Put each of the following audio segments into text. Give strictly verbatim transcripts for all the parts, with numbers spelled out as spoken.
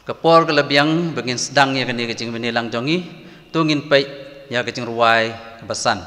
Ka por ka la biang ba ngin sdang ïa kane ka jingmane lang jong ngi, to ngin peit ïa ka jingrwai kaba san.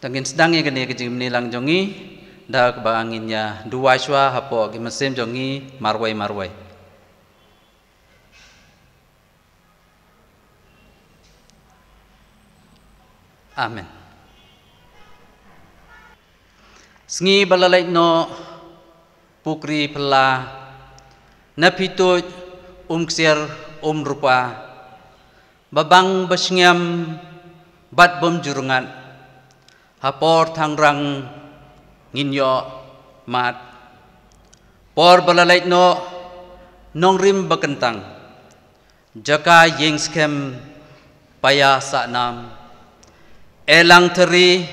Te ngin sdang ïa kane ka jingïalang jong ngi da kaba ngin ïa duwai shuwa hapoh ki mynsiem jong ngi marwei marwei. Amen. Sngi ba la leit noh, pukri phylla, na phi tuid um ksiar um rupa, ba bang ba shngiam bad bym ju rngat, ha por thang rang ngin ïoh mad. Por ba la leit noh, nongrim ba kyntang, jaka ïing skhem, paia sah nam, elang thari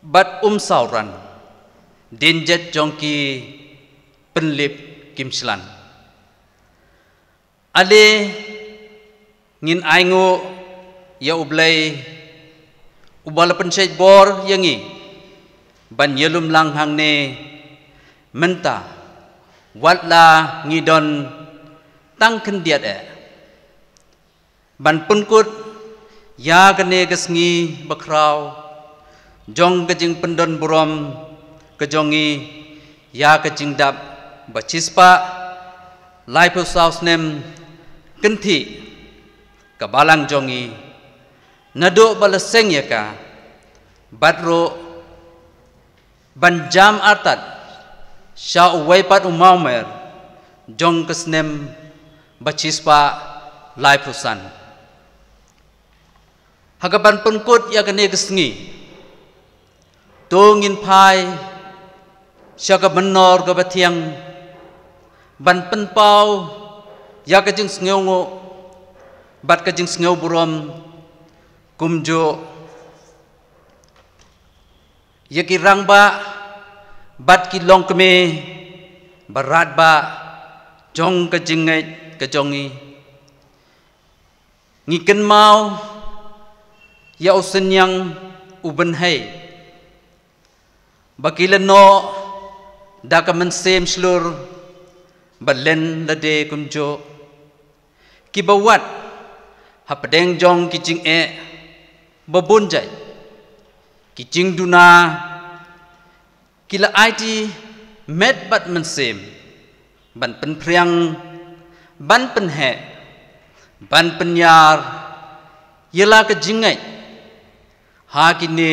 bad um sawran, dien jet jong ki pynlip kim shlan. Ale ngin ainguh ïa U Blei uba la pynshait bor ïa ngi ban ïalum lang hangne mynta, wat la ngi don tang khyndiat eh ban pynkut ïa kane ka sngi bakhraw jong ka jingpyndon burom ka jong ngi ïa ka jingdap ba shispah laiphew saw snem kynthih ka balang jong ngi, naduh ba la seng ïa ka bad ruh ban jam artat sha uwei pat u mawmer jong ka snem ba shispah laiphew san. Ha kaban pynkut ïa kane ka sngi, to ngin phai sha ka mynnor kaba thiang ban pynpaw ïa ka jingsngewnguh bad ka jingsngewburom, kumjuh ïa ki rangbah bad ki longkmie baratbah jong ka jingngeit ka jong ngi. Ngi kynmaw ïa u synñiang u bynhei ba ki la noh da ka mynsiem shlur ba len lade kumjuh, kiba wad hapdeng jong ki jingeh ba bun jait, ki jingduna, ki la aiti met bad mynsiem ban pynphriang, ban pynheh, ban pynïar ïa la ka jingngeit ha kine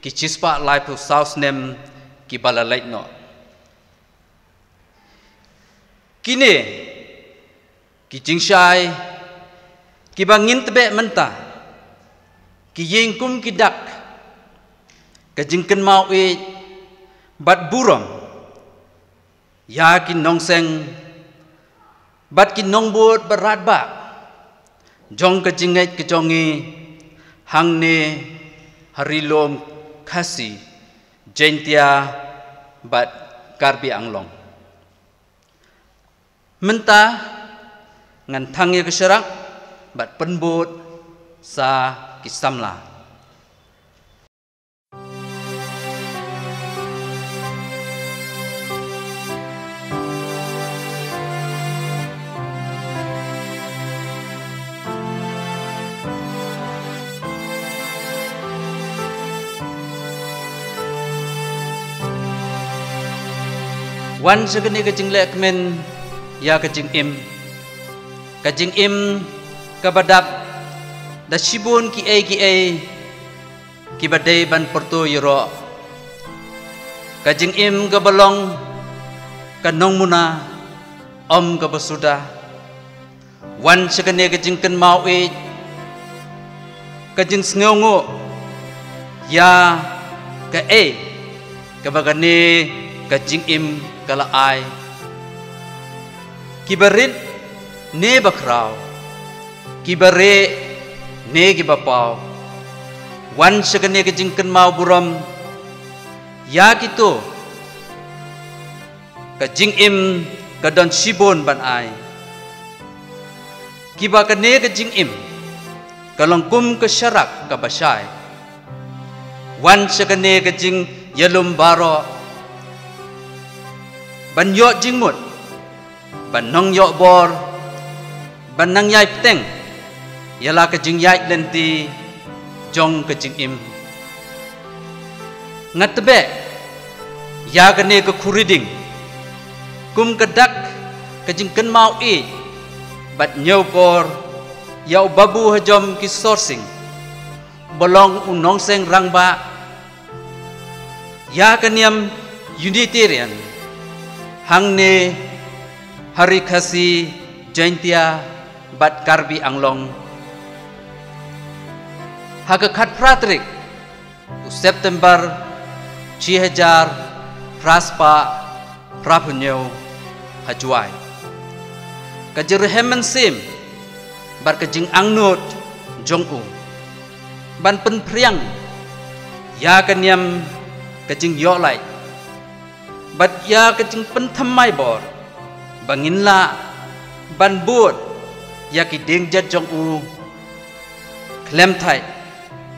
ki shispah laiphew saw snem kiba la leit noh. Kine ki jingshai kiba ngin tbeh mynta ki ïeng kum ki dak ka jingkynmaw ïeit bad burom ïa ki nongseng bad ki nongbud baratbah jong ka jingngeit ka jong ngi hangne ha Ri Lum Khasi, Jaiñtia bad Karbi Anglong. Mynta ngan thang ïa ka sharak bad pynbud sa ki samla. Wan sha kane ka jingleh kmen ïa ka jingim, ka jingim kaba dap da shibun kiei kiei kiba dei ban pyrto ïaroh. Ka jingim kaba long ka nongmuna, ym kaba suda. Wan sha kane ka jingkynmaw ïeit, ka jingsngewnguh ïa kaei kaba kane ka jingim ka la ai. Kiba rit ne bakhraw, kiba rieh ne kiba paw. Wan sha kane ka jingkynmaw burom ïa kito ka jingim ka don shibun ban ai, kiba kane ka jingim ka long kum ka sharak kaba shai. Wan sha kane ka jingïalum baroh ban ïoh jingmut, ban nang ïoh bor, ban nang ïai bteng ïa la ka jingïaid lynti jong ka jingim. Nga tbeh ïa kane ka khuri ding kum ka dak ka jingkynmaw ïeit bad ñiewkor ïa u Babu Hajom Kishore Singh, ba long u nongseng rangbah ïa ka niam Unitarian hangne ha Ri Khasi Jaiñtia bad Karbi Anglong ha ka khatphra tarik u September shi hajar phra spah phra phew hynñiew ha Jowai. Ka jingrhem mynsiem bad ka jingangnud jong u ban pynphriang ïa ka niam ka jingïohlait bad ïa ka jingpynthymmai bor ba ngin lah ban bud ïa ki dieng jait jong u khlem thait.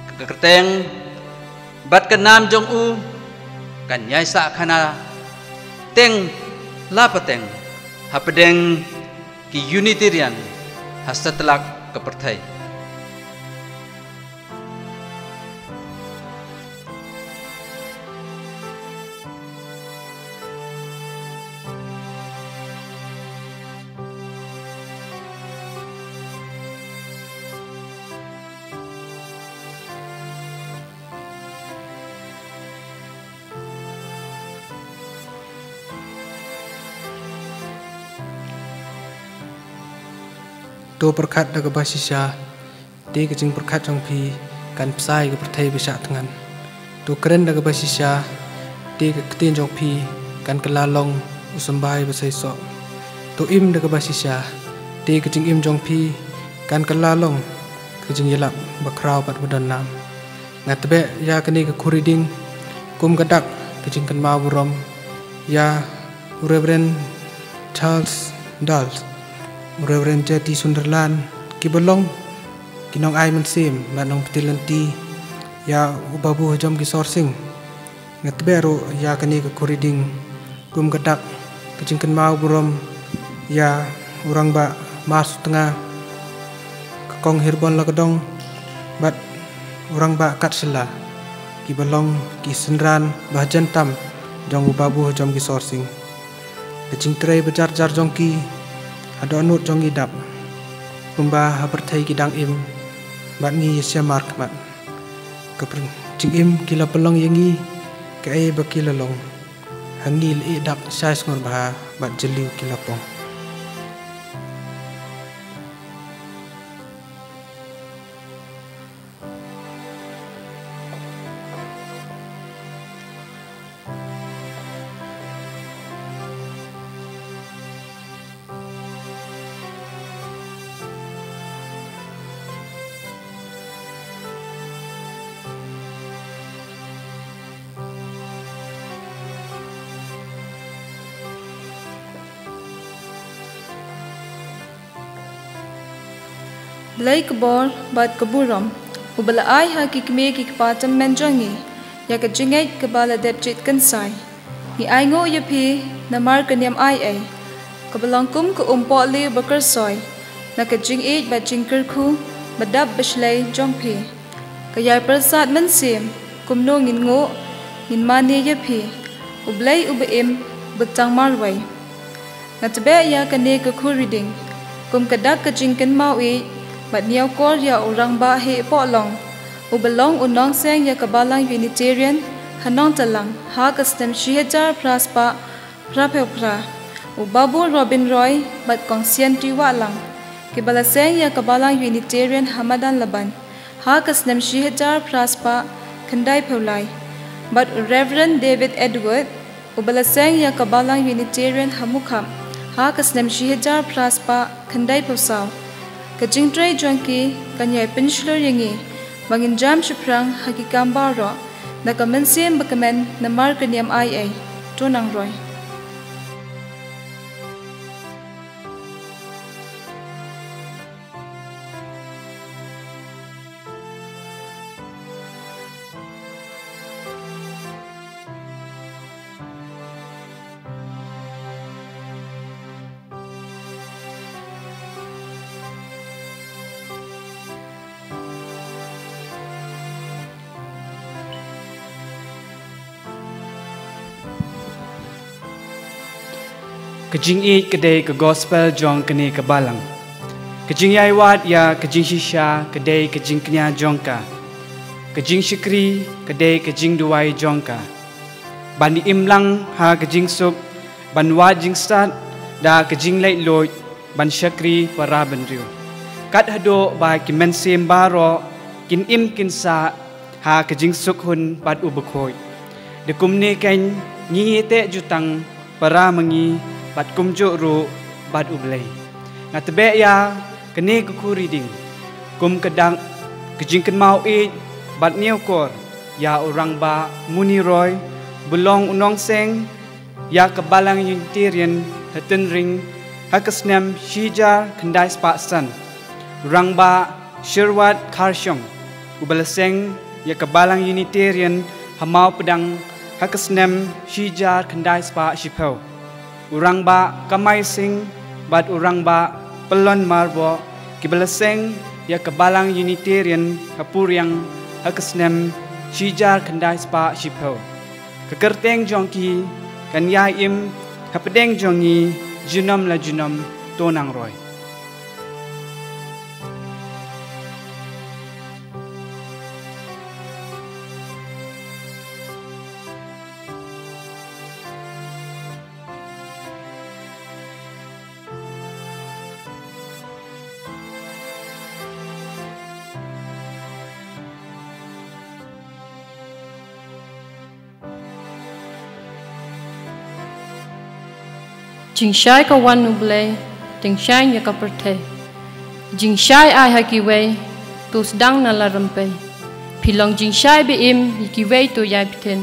Ka kyrteng bad ka nam jong u kan ïai sah khana teng la pateng hapdeng ki Unitarian ha satlak ka pyrthei. To pyrkhat da kaba shisha, te ka jingpyrkhat jong phi kan pynshai ka pyrthei ba shah thngan. To kren da kaba shisha, te ka ktien jong phi kan kylla long u symbai ba seisoh. To im da kaba shisha, te ka jingim jong phi kan kylla long ka jingïalap ba khraw bad ba donnam. Nga tbeh ïa kane ka khuri ding kum ka dak ka jingkynmaw burom ïa u Reverend Charles Dalt, u Reverend J T Sunderland, kiba long ki nongai mynsiem bad nongpynlong lynti ïa u Babu Hajom Kishore Singh. Nga tbeh ruh ïa kane ka khuri ding kum ka dak ka jingkynmaw burom ïa u Rangbah Marsutnga, ka Kong Hirbon Lakdong bad u Rangbah Katsila, kiba long ki synran ba hajan tam jong u Babu Hajom Kishore Singh. Ka jingtrei ba jar jar jong ki ha dohnud jong ngi dap kumba ha pyrthei ki dang im bad ngi ïa shem markhmat. Ka pyn-, jingim ki la pynlong ïa ngi kaei ba ki la long. Ha ngi la ïeh dak shai sngewbha bad jylliew ki la pong. Blei ka bor bad ka burom, uba la ai ha ki kmie ki kpa tymmen jong ngi ïa ka jingngeit kaba la dep jied kynsai. Ngi ainguh ïa phi namar ka niam aiei kaba long kum ka umpohliew ba kyrsoi na ka jingïeit bad jingkyrkhu ba dap ba shlei jong phi. Ka ïai pyrsad mynsiem kumno ngin nguh, ngin mane ïa phi, U Blei uba im, uba tang marwei. Nga tbeh ïa kane ka khuri ding kum ka dak ka jingkynmaw ïeit bad ñiewkor ïa u Rangbah Heh Pohlong, uba long u nongseng ïa ka Balang Unitarian ha Nongtalang ha ka snem shi hajar phra spah phra phew phra, u Babu Robin Roy bad Kong Sianti Wahlang, kiba la seng ïa ka Balang Unitarian ha Madanlaban ha ka snem shi hajar phra spah khyndai phew lai, bad u Reverend David Edward, uba la seng ïa ka Balang Unitarian ha Mukhap ha ka snem shi hajar phra spah khyndai phew saw. Ka jingtrei jong ki kan ïai pynshlur ïa ngi ba ngin jam shaphrang ha ki kam baroh da ka mynsiem ba kmen namar ka niam aiei. To nang roi. Ka jingïeit ka dei ka gospel jong kane ka balang. Ka jingïaid wad ïa ka jingshisha ka dei ka jingkñia jong ka. Ka jingshakri ka dei ka jingduwai jong ka. Ban im lang ha ka jingsuk, ban wad jingstad da ka jingleit luid, ban shakri para bynriew. Kat haduh ba ki mynsiem baroh kin im kin sah ha ka jingsuk hun bad u bakhuid. Da kumne keiñ ngi ïateh jutang para ma ngi bad kumjuh ruh bad U Blei. Nga tbeh ïa kane ka khuri ding kum ka dak ka jingkynmaw ïeit bad ñiewkor ïa u Rangbah Muni Roy, ba long u nongseng ïa ka Balang Unitarian ha Tynring ha ka snem shi hajar khyndai spah san. Rangbah Sherwat Kharshong, uba la seng ïa ka Balang Unitarian ha Mawpdang ha ka snem shi hajar khyndai spah shiphew. U Rangbah Kamai Singh bad u Rangbah Pyllon Myrboh, kiba la seng ïa ka Balang Unitarian ha Puriang ha ka snem shi hajar khyndai spah shiphew. Ka kyrteng jong ki kan ïai im hapdeng jong ngi junom la junom. To nang roi. Jingshai ka wan U Blei, jingshai ïa ka pyrthei. Jingshai ai ha kiwei, to sdang na la rympei. Phi long jingshai ba im ïa kiwei to ïai bthin.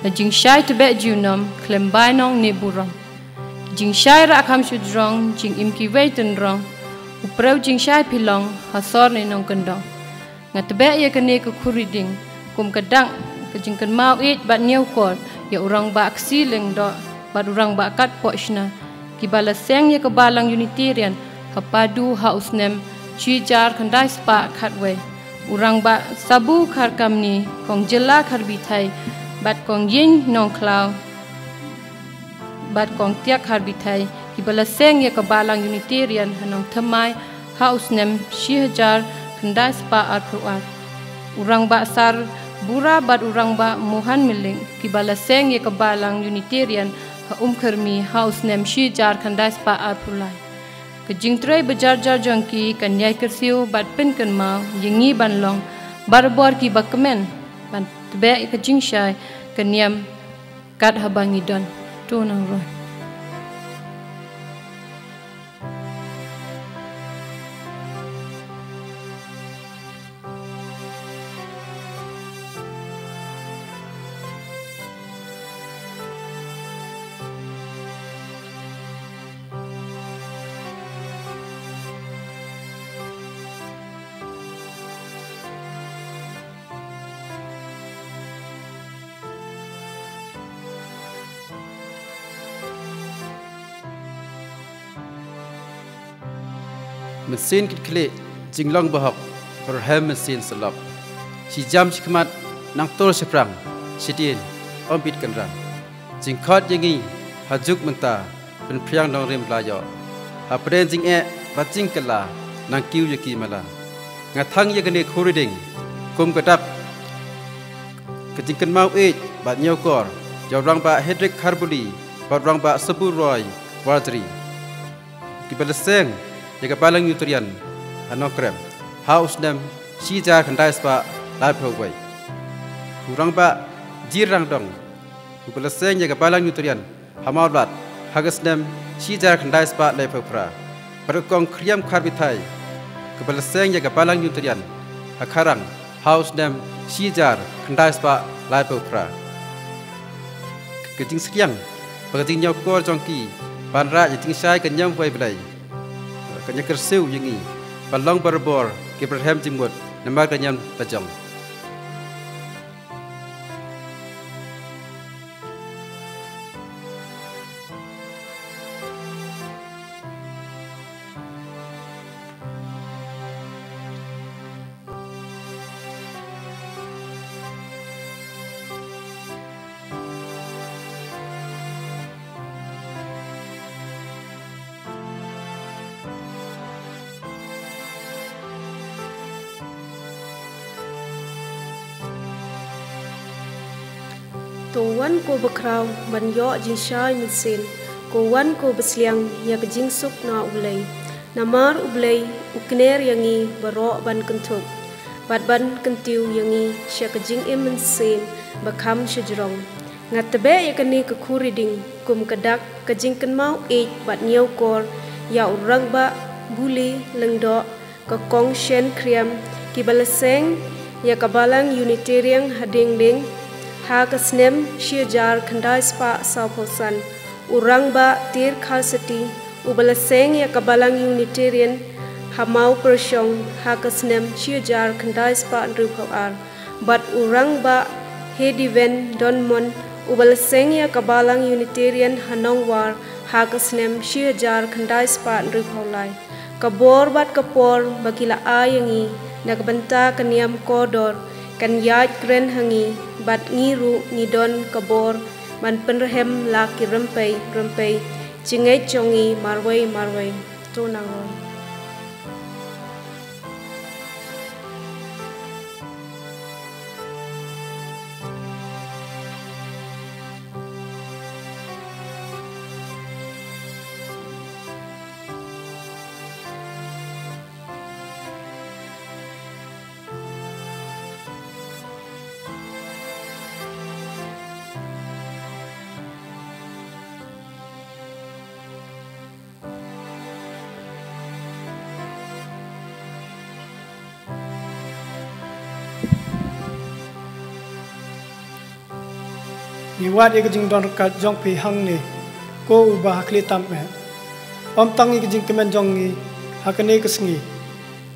La jingshai tbeh junom, khlem bai nong ne burom. Jingshai rah kham shu jrong, jingim kiwei tynrong. U preu jingshai phi long, ha sor ne nongkyndong. Nga tbeh ïa kane ka khuri ding kum ka dak ka jingkynmaw ïeit bad ñiewkor ïa u Rangbah Ksi Lyngdoh bad u Rangbah Katpoh Shna, kiba la seng ïa ka Balang Unitarian ha Padu ha u snem shi hajar khyndai spah khatwei. U Rangbah Sabu Kharkamni, Kong Jylla Kharbithai bad Kong Ïing Nongkhlaw bad Kong Tiak Kharbithai, kiba la seng ïa ka Balang Unitarian ha Nongthymmai ha u snem shi hajar khyndai spah arphew ar. U Rangbah Sarbura bad u Rangbah Mohan Mylliek, kiba la seng ïa ka Balang Unitarian ha Umkyrmi ha u snem shi hajar khyndai spah arphew lai. Ka jingtrei ba jar jar jong ki kan ïai kyrsiew bad pynkynmaw ïa ngi ban long barabor kiba kmen ban tbeh ïa ka jingshai ka niam kat haba ngi don. To nang roi. Mynsiem kitkhlieh, jinglong bahok, pyrhem mynsiem syllok. Shi jam shi khmat, nang tur shaphrang, shadien, ym bit kynrang. Jingkhot ïa ngi, ha juk mynta, pynphriang nongrim bla ïoh. Hapdeng jingeh bad jingkylla, nang kiew ïa ki mala. Nga thang ïa kane ka khuri ding kum ka dak ka jingkynmaw ïeit bad ñiewkor ïa u Rangbah Hedrick Kharbuli bad u Rangbah Sabu Roy Warjri, kiba la seng ïa ka Balang Unitarian ha Nongkrem ha u snem shi hajar khyndai spah laiphew wei. U Rangbah Jir Rangdong, uba la seng ïa ka Balang Unitarian ha Mawlad ha ka snem shi hajar khyndai spah laiphew phra. Bad ka Kong Khriam Kharbithai, kaba la seng ïa ka Balang Unitarian ha Kharang ha u snem shi hajar khyndai spah laiphew phra. Ka jingsneng bad ka jingñiewkor jong ki ban rah ïa ka jingshai ka niam wei Blei kan ïa kyrsiew ïa ngi ban long barabor ki pyrhem jingmut namar ka niam la jong. Ko wan ko bakhraw ban ïoh jingshai mynsiem, ko wan ko basliang ïa ka jingsuk na U Blei. Namar U Blei u kner ïa ngi baroh ban kynthup bad ban kyntiew ïa ngi sha ka jingim mynsiem ba kham shajrong. Nga tbeh ïa kane ka khuri ding kum ka dak ka jingkynmaw ïeit bad ñiewkor ïa u Rangbah Buli Lyngdoh, ka Kong Shen Khriam, kiba la seng ïa ka Balang Unitarian ha Dingding ha ka snem shi hajar khyndai spah sawphew san, u Rangbah Tir Khalsati, uba la seng ïa ka Balang Unitarian ha Mawpyrshong ha ka snem shi hajar khyndai spah hynriewphew ar, bad u Rangbah Hediven Donmon, uba la seng ïa ka Balang Unitarian ha Nongwar ha ka snem shi hajar khyndai spah hynriewphew lai. Ka bor bad ka por ba ki la ai ïa ngi na ka bynta ka niam kordor kan ïaid kren ha ngi, bad ngi ruh ngi don ka bor ban pynrhem la ki rympei rympei jingngeit jong ngi marwei marwei. To nang roi. Ngi wad ïa ka jingdon ryngkat jong phi hangne, ko uba ha khlieh tam eh. Ym tang ïa ka jingkmen jong ngi ha kane ka sngi,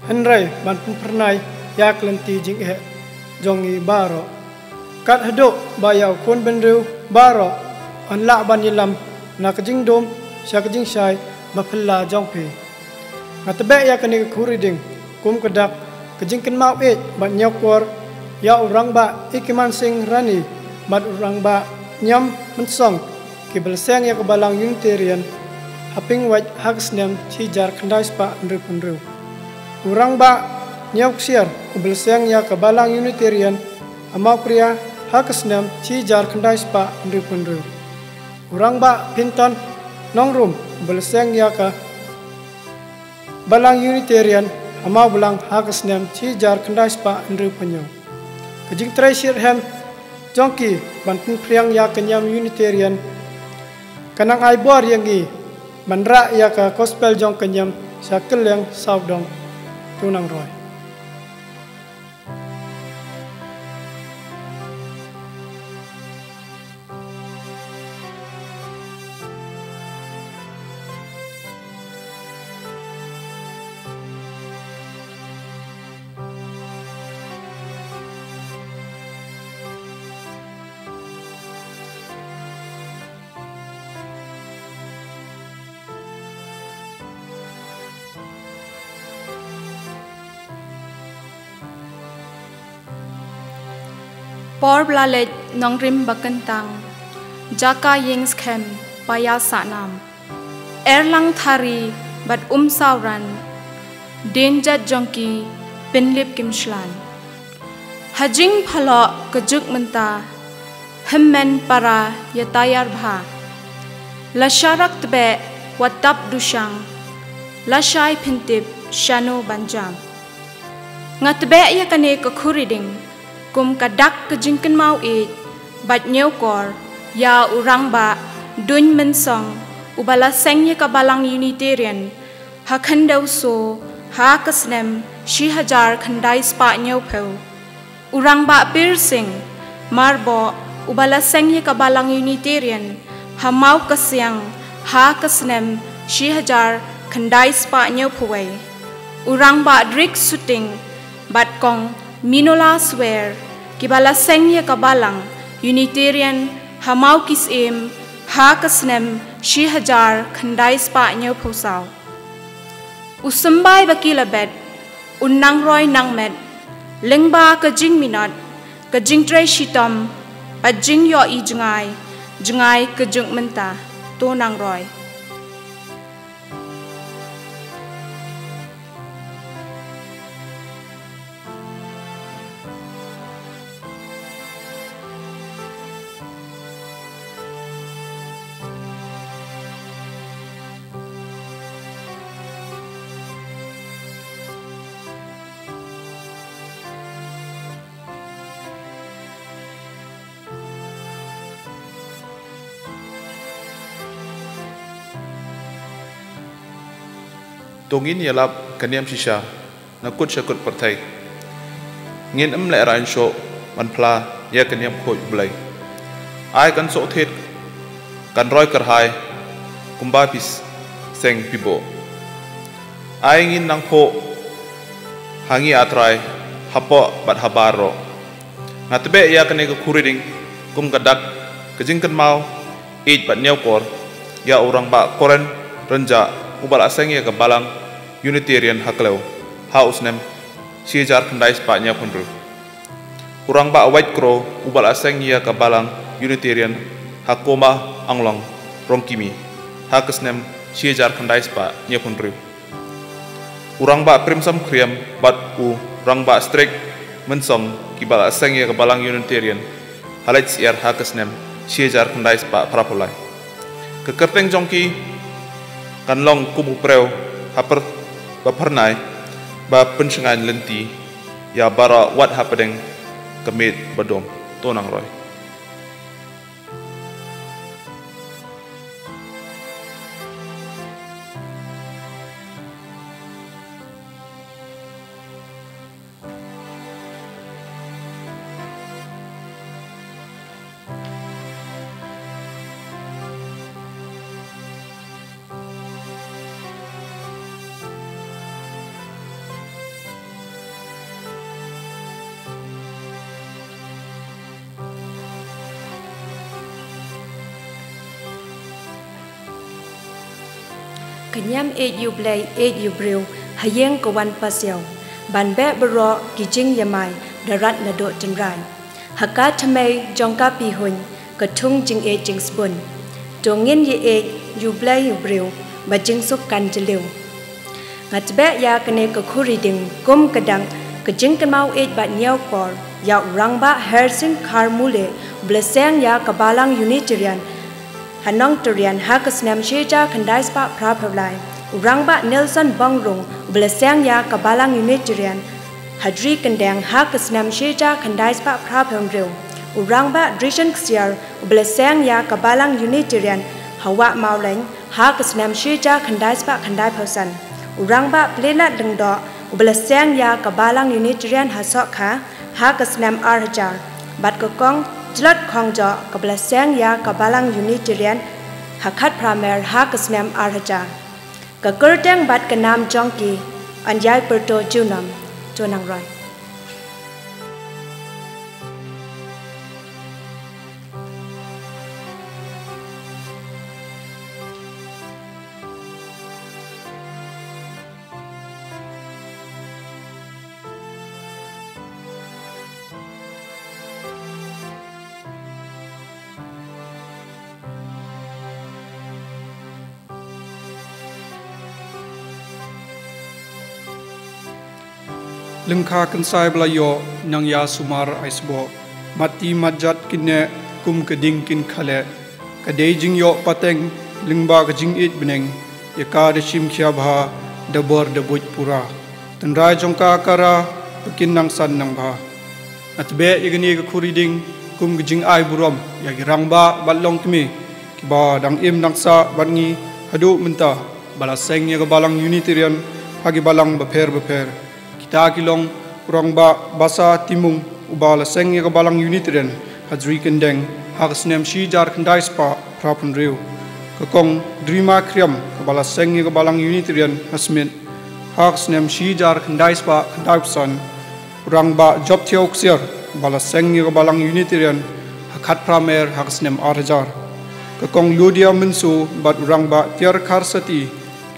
hynrei ban pynphyrnai ïa ka lynti jingeh jong ngi baroh. Kat haduh ba ïa u khun bynriew baroh yn lah ban ïalam na ka jingdum sha ka jingshai ba phylla jong phi. Nga tbeh ïa kane ka khuri ding kum ka dak ka jingkynmaw ïeit bad ñiewkor ïa u Rangbah Ikiman Singh Rani bad u Rangbah Niam Mynsong, kiba la seng ïa ka Balang Unitarian ha Pingwait ha ka snem shi hajar khyndai spah hynriewphew hynriew. U Rangbah Niewksiar, uba la seng ïa ka Balang Unitarian ha Mawkria ha ka snem shi hajar khyndai spah hynriewphew hynriew. U Rangbah Pynton Nongrum, uba la seng ïa ka Balang Unitarian ha Mawblang ha ka snem shi hajar khyndai spah hynriewphew hynñiew. Ka jingtrei shitrhem jong ki ban pynphriang ïa ka niam Unitarian ka nang ai bor ïa ngi ban rah ïa ka gospel jong ka niam sha kylleng sawdong. To nang roi. Por ba la leit, nongrim ba kyntang, jaka ïing skhem ba ïa sahnam. Erlang thari bad um sawran, dien jait jong ki pynlip kim shlan. Ha jingphylla ka juk mynta, hynmen para ïa taiar bha. La sharak tbeh wat tap dushang, la shai pyntip shano ban jam. Nga tbeh ïa kane ka khuri ding kum ka dak ka jingkynmaw ïeit bad ñiewkor ïa u Rangbah Duin Mynsong, uba la seng ïa ka Balang Unitarian ha Khyndew Soo ha ka snem shi hajar khyndai spah hynñiewphew. U Rangbah Pir Singh Marboh, uba la seng ïa ka Balang Unitarian ha Mawkasiang ha ka snem shi hajar khyndai spah hynñiewphew wei. U Rangbah Drik Suting bad Kong Minola Swer, kiba la seng ïa ka Balang Unitarian ha Mawkisyiem ha ka snem shi hajar khyndai spah hynñiewphew saw. U symbai ba ki la bet, u nangroi nangmet, lyngba ka jingminot, ka jingtrei shitom bad jingïohi jngai, jngai ka juk mynta. To nangroi. To ngin ïalap ka niam shisha na kut sha kut pyrthei. Ngin ym lehraiñ shuh ban phla ïa ka niam khuid U Blei. Ai kan suk thied, kan roi kyrhai kumba phi seng phi buh. Ai ngin nang phuh ha ngi A Trai, hapoh bad habar ruh. Nga tbeh ïa kane ka khuri ding kum ka dak ka jingkynmaw ïeit bad ñiewkor ïa u Rangbah Koren Rynjah, uba la seng ïa ka Balang Unitarian ha Khlaw ha u snem shi hajar khyndai spah ñiewphew hynriew. U Rangbah Wait Kro, uba la seng ïa ka Balang Unitarian ha Koma Anglong, Rongkimi, ha ka snem shi hajar khyndai spah ñiewphew hynriew. U Rangbah Primsom Khriam bad u Rangbah Strik Mynsong, kiba la seng ïa ka Balang Unitarian ha Laitsyiar ha ka snem shi hajar khyndai spah phra phew lai. Ka kyrteng jong ki kan long kum u priew ha pyrthei ba phyrnai, ba pynshngaiñ lynti ïa baroh wat hapdeng ka miet ba dum. To nang roi. Ka niam ïeit ïa U Blei ïeit ïa u briew ha ïing ka wan pasiaw, ban beh baroh ki jingïamai da rat naduh tynrai. Ha ka thymmei jong ka pihuiñ ka thung jingïeit jingsbun. To ngin ïa ïeit ïa U Blei ïa u briew ba jingsuk kan jylliew. Nga tbeh ïa kane ka khuri ding kum ka dak ka jingkynmaw ïeit bad ñiewkor ïa u Rangbah Hersing Kharmule, uba la seng ïa ka Balang Unitarian ha Nongtyrien ha ka snem shi hajar khyndai spah phra phew lai. U Rangbah Nelson Bongrung, uba la seng ïa ka Balang Unitarian ha Dri Kyndeng ha ka snem shi hajar khyndai spah phra phew hynriew. U Rangbah Drishan Ksiar, uba la seng ïa ka Balang Unitarian ha Wah Mawleng ha ka snem shi hajar khyndai spah khyndai phew san. U Rangbah Plilat Lyngdoh, uba la seng ïa ka Balang Unitarian ha Sohkha ha ka snem ar hajar. Bad ka Kong Jlot Khongjoh, kaba la seng ïa ka Balang Unitarian ha Khatphra Mer ha ka snem ar hajar. Ka kyrteng bad ka nam jong ki yn ïai pyrto junom. To nang roi. Lyngkha kynsai ba la ïoh nang ïa sumar ai sboh, mat ti mat jat kin neh kum ka ding kin khaleh. Ka dei jingïoh pateng lyngba ka jingïeit bneng, ïa ka da shim khia bha da bor da buit pura. Tynrai jong ka ka ra ba kin nang san nang bha. Nga tbeh ïa kane ka khuri ding kum ka jingai burom ïa ki rangbah bad longkmie kiba dang im dang sah bad ngi haduh mynta, ba la seng ïa ka Balang Unitarian ha ki balang bapher bapher. Kita ki long u Rangbah Basa Timung, uba la seng ïa ka Balang Unitarian ha Dri Kyndeng ha ka snem shi hajar khyndai spah phra phew hynriew. Ka Kong Drima Khriam, kaba la seng ïa ka Balang Unitarian ha Smit ha ka snem shi hajar khyndai spah khyndai phew san. U Rangbah Jopthiaw Ksiar, uba la seng ïa ka Balang Unitarian ha Khatphra Mer ha ka snem ar hajar. Ka Kong Ludia Mynso bad u Rangbah Tiar Kharsati,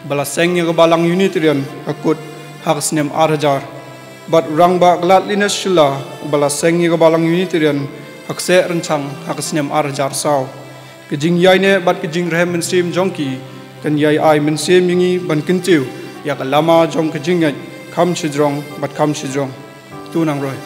kiba la seng ïa ka Balang Unitarian ha Kut ha ka snem ar hajar. Bad u Rangbah Gladliness Shylla, uba la seng ïa ka Balang Unitarian ha Kseh Rynchang ha ka snem ar hajar saw. Ka jingïaineh bad ka jingrhem mynsiem jong ki kan ïai ai mynsiem ïa ngi ban kyntiew ïa ka lama jong ka jingngeit kham shajrong bad kham shajrong. To nang roi.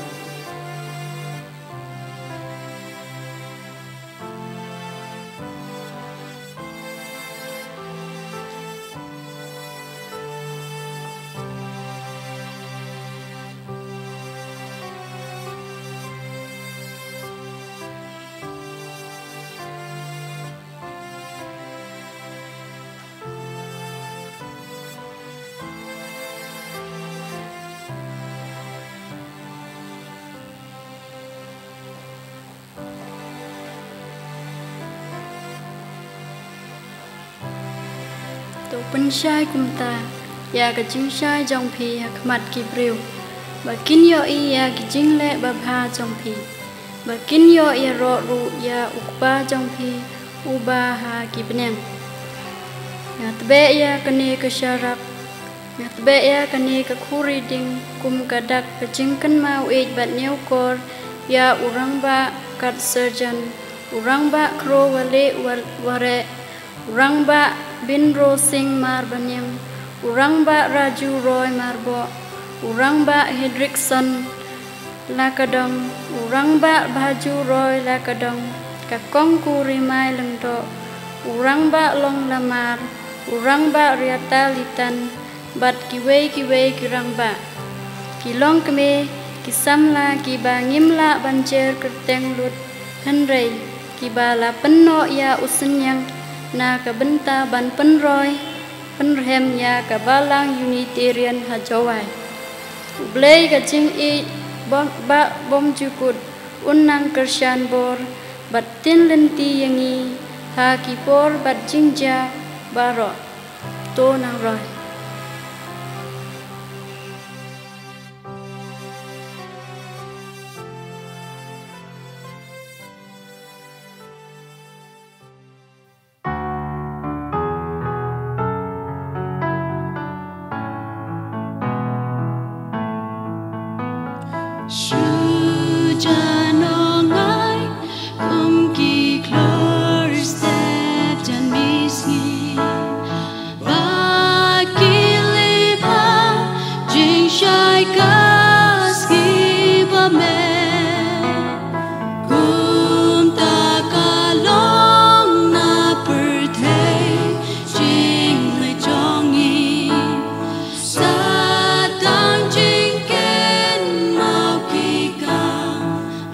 To pynshai kumta ïa ka jingshai jong phi ha khmat ki briew, ba kin ïohi ïa ki jingleh babha jong phi, ba kin ïoh ïaroh ruh ïa U Kpa jong phi uba ha ki bneng. Nga tbeh ïa kane ka sharap, nga tbeh ïa kane ka khuri ding kum ka dak ka jingkynmaw ïeit bad ñiewkor ïa u Rangbah Kat Surjan, u Rangbah Kro Wale Wa-, Ware, u Rangbah Binro Singh Marbaniang, u Rangbah Raju Roy Marboh, u Rangbah Hendrickson Lakadong, u Rangbah Bhaju Roy Lakadong, ka Kong Kurimai Lyngdoh, u Rangbah Long Lamar, u Rangbah Riata Litan, bad kiwei kiwei ki rangbah. Ki longkmie, ki samla kiba ngim lah ban jer kyrteng lut, hynrei kiba la pynnoh ïa u synñiang na ka bynta ban pynroi pynrhem ïa ka Balang Unitarian ha Jowai. U Blei ka jingïeit bym, ba bymjukut un nang kyrshan bor bad tin lynti ïa ngi ha ki por bad jingjia baroh. To nang roi. Shu jan ong ai kum ki khlur step jan misngi. Ba ki leh ba jingshai ka sngi ba me. Kumta ka long na pyrthei jingleh jong ngi. Sa tang jingkynmaw ki kam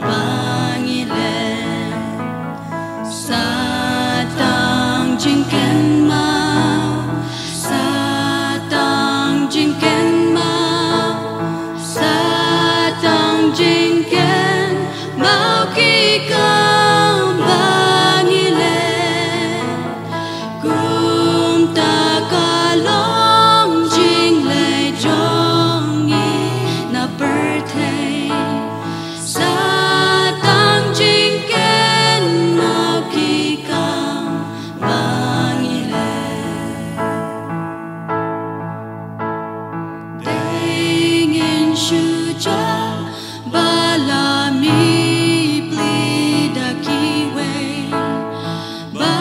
ba ngi leh. Sa tang jingkynmaw, sa tang jingkynmaw, sa tang jingkynmaw ki kam ba ngi leh. Kumta ka long jingleh jong ngi na pyrthei. Sa tang jingkynmaw ki kam ba ngi leh. Dei ngin shu jah ba la mih plie da kiwei. Ba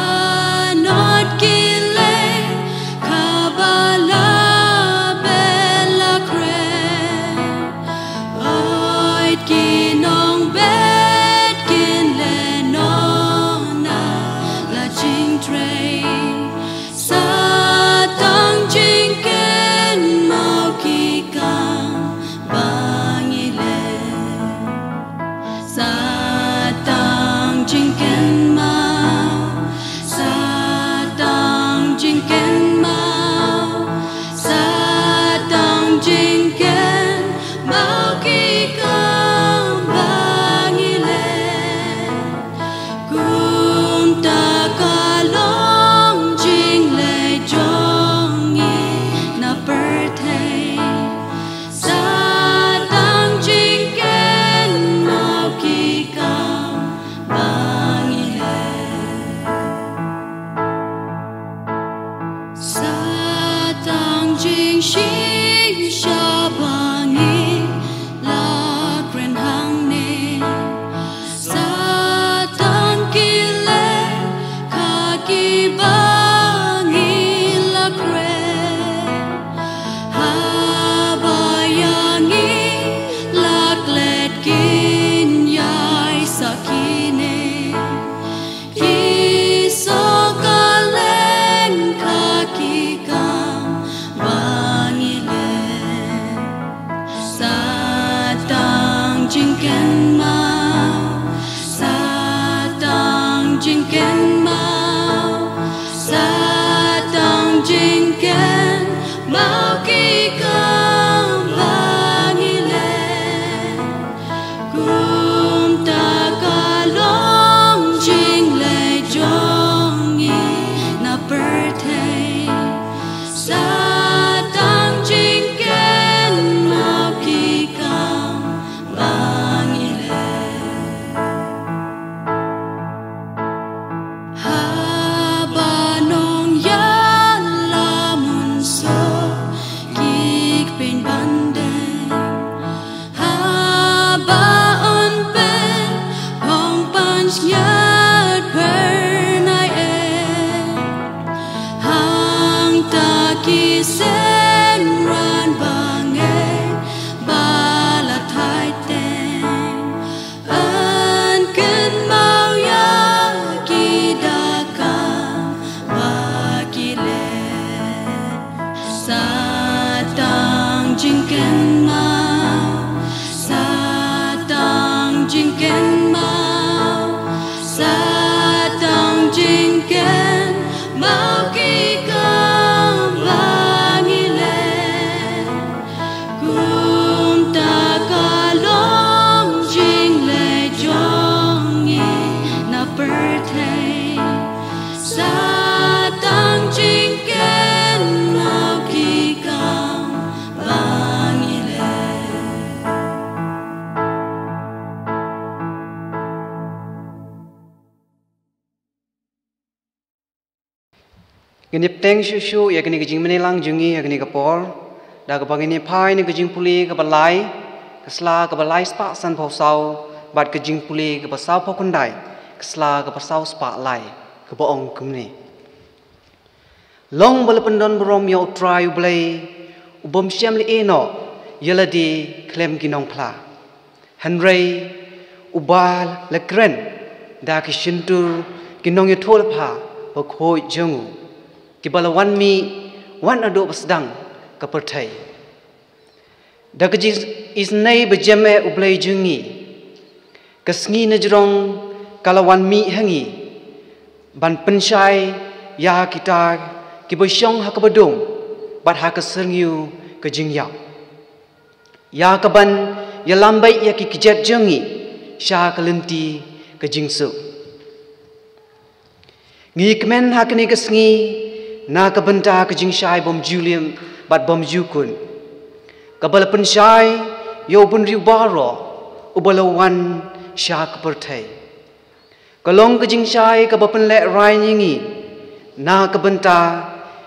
nod ki leh kaba la beh la khreh. Oi ki nongbet kin leh noh na la jingtrei. Sa tang jingkynmaw ki kam ba ngi leh. Sa tang jingkynmaw, sa tang jingkynmaw, sa tang jingkynmaw ki kam ba ngi leh. Kumta ka long jingleh jong ngi na pyrthei. Sa tang jingkynmaw ki kam ba ngi leh. Sa tang jingshim sha ba ngi la kren hangne. Sa tang ki leh ka kiba ngi la kren. Haba ïa ngi la klet kin ïai sakhi ne. Ki soh ka leng ka ki kam ba ngi leh. Sa tang jingkynmaw, sa tang jingkynmaw, sa tang jingkynmaw ki kam ba ngi leh. Kumta ka long jingleh jong ngi na pyrthei. Ngin ïa bteng shuh shuh ïa kane ka jingmane lang jong ngi ha kane ka por da kaba ngin ïa phai na ka jingpule kaba lai, ka sla kaba lai spah san phew saw, bad ka jingpule kaba saw phew khyndai, ka sla kaba saw spah lai, kaba ong kumne. Long ba la pyndon burom ïa U Trai U Blei, u bym shem lehnoh ïa lade khlem ki nongphla. Hynrei uba la kren da ki shyntur ki nongïathuhlypa bakhuid jong u, kiba la wan mih wat naduh ba sdang ka pyrthei. Da ka jingisynei ba jem eh U Blei jong ngi, ka sngi na jrong ka la wan mih ha ngi ban pynshai ïa kita kiba shong ha kaba dum bad ha ka syrngiew ka jingïap, ïa kaban ïalam beit ïa ki kjat jong ngi sha ka lynti ka jingsuk. Ngi kmen ha kane ka sngi na ka bynta ka jingshai bym ju lip bad bym ju kut, kaba la pynshai ïa u bynriew baroh uba la wan sha ka pyrthei. Ka long ka jingshai kaba pynlehrain ïa ngi na ka bynta